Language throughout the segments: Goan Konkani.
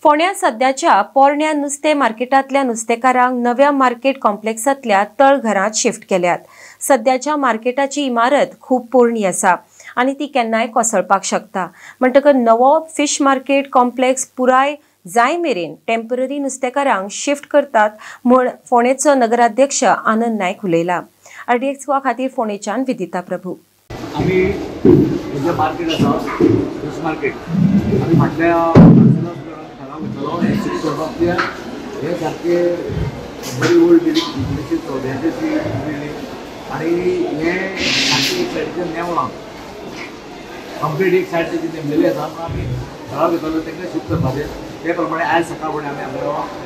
फोंड्या सद्याच्या पोरण्या नुस्तें मार्केटांतल्या नुस्तेकारांक नव्या मार्केट कॉम्प्लेक्सांतल्या तळघरांत शिफ्ट केल्यात। सद्याच्या मार्केटाची इमारत खूब पोरणी आसा आनी ती केन्नाय कोसळपाक शकता, म्हणटकच नवो फिश मार्केट कॉम्प्लेक्स पुराय जाय मेरेन टेम्पररी नुस्तेकारांक शिफ्ट करतात म्हूण फोंडेचो नगराध्यक्ष आनंद नायक उलयला। आरडीएक्स गोवा खातीर फोंडेच्यान विदिता प्रभू। आमी जे मार्केट आसा फिश मार्केट आमी फाटल्या ठराव घेतलो हे शिफ्ट करपाक, कित्याक हे सारके बरी ओल्ड बिल्डींग 1914 ची बिल्डींग आनी हे सारकें एक सायडीच्यान नेवलां कंप्लीट एक सायड तेजी नेमलेली आसा, म्हणून आमी ठराव घेतलो तांकां शिफ्ट करपाचें। ते प्रमाणे आयज सकाळ फुडें आमी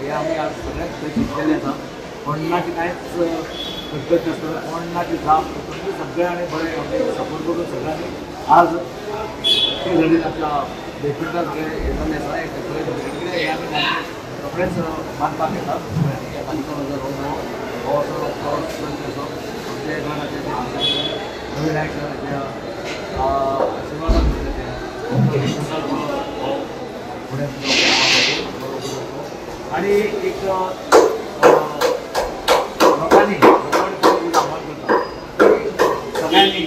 हे आमी आज सगळ्यांक थंय शिफ्ट केल्लें आसा। कोणाची कांयच कटकट नासतना कोणाची जाप सगळ्यांनी बरें आमचे सपोर्ट करून सगळ्यांनी आज ते घडीन आमच्या बेसमेंटान सगळें हें जाल्लें आसा। हे आमी रोखडेच बांदपाक येतात। पालिका बाजार हो असो आमच्या गणाचे रवी नायक सराचे आशिर्वादान आनी एक लोकांनी आव्हान करता सगळ्यांनी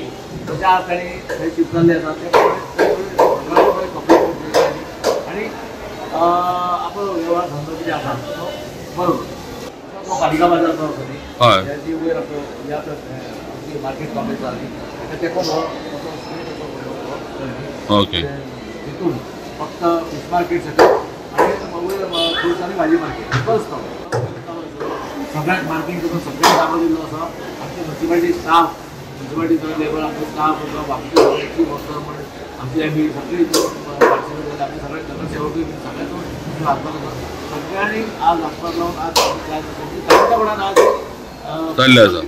जशें आज तांणी थंय शिफ्ट जाल्ले आसा ते बरे बरे कपडे आनी आपलो वेव्हार धंदो कितें आसा तो बरोबर। तो पालिका बाजार जो आसा न्ही जी वयर आमची मार्केट कॉम्प्लेक्स जाली तेको ओके तितून फक्त फिश मार्केट सकयल आनी वयर फ्रुट्स आनी भाजी मार्केट बस तो सगळ्यांक मार्किंग करून सगळ्यांक जागो दिल्लो आसा। आमचे म्युनिसिपालिटी स्टाफ म्युनिसिपालिटी सगळे लेबर आमचे स्टाफ आसा बाकीचे सगळे वर्कर म्हण आमचे एम बी सगळे पार्टिसिपेट जाले। आमचे सगळे नगरसेवकूय बीन सगळ्यांचो हातभार आसा। सगळ्यांनी आज हातभार लावन आज तांच्या कडल्यान आज जाल्लें आसा।